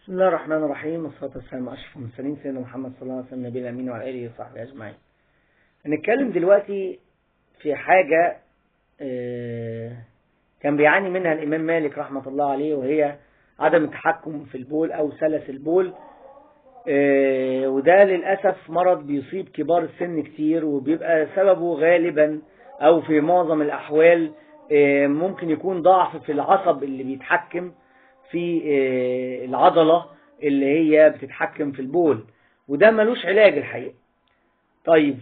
بسم الله الرحمن الرحيم، والصلاة والسلام على أشرف المرسلين سيدنا محمد صلى الله عليه وسلم النبي الأمين وعلى آله وصحبه أجمعين. هنتكلم دلوقتي في حاجة كان بيعاني منها الإمام مالك رحمة الله عليه، وهي عدم التحكم في البول أو سلس البول. وده للأسف مرض بيصيب كبار السن كتير، وبيبقى سببه غالبا أو في معظم الأحوال ممكن يكون ضعف في العصب اللي بيتحكم في العضلة اللي هي بتتحكم في البول، وده ملوش علاج الحقيقة. طيب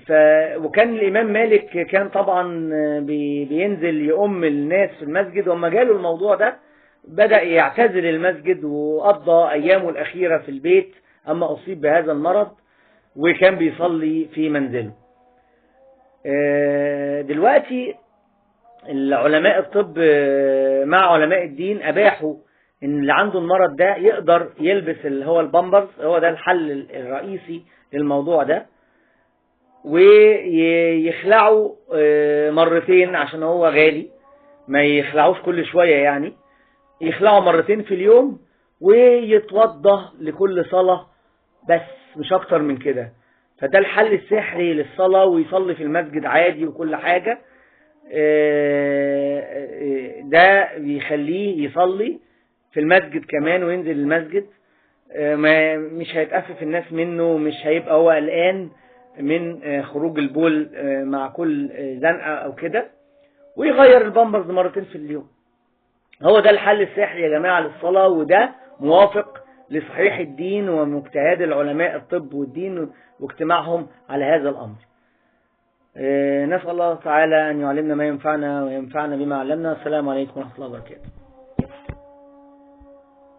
وكان الإمام مالك كان طبعا بينزل يؤم الناس في المسجد، وما جاله الموضوع ده بدأ يعتزل المسجد وقضى أيامه الأخيرة في البيت أما أصيب بهذا المرض، وكان بيصلي في منزله. دلوقتي العلماء الطب مع علماء الدين أباحوا إن اللي عنده المرض ده يقدر يلبس اللي هو البامبرز، هو ده الحل الرئيسي للموضوع ده، ويخلعوا مرتين عشان هو غالي، ما يخلعوش كل شوية، يعني يخلعوا مرتين في اليوم، ويتوضى لكل صلاة بس، مش أكتر من كده. فده الحل السحري للصلاة، ويصلي في المسجد عادي وكل حاجة. ده بيخليه يصلي في المسجد كمان وينزل المسجد، ما مش هيتقفف الناس منه، مش هيبقى هو قلقان من خروج البول مع كل زنقة أو كده، ويغير البامبرز مرتين في اليوم. هو ده الحل السحري يا جماعة للصلاة، وده موافق لصحيح الدين ومجتهد العلماء الطب والدين واجتماعهم على هذا الأمر. نسأل الله تعالى أن يعلمنا ما ينفعنا وينفعنا بما علمنا. السلام عليكم ورحمة الله وبركاته.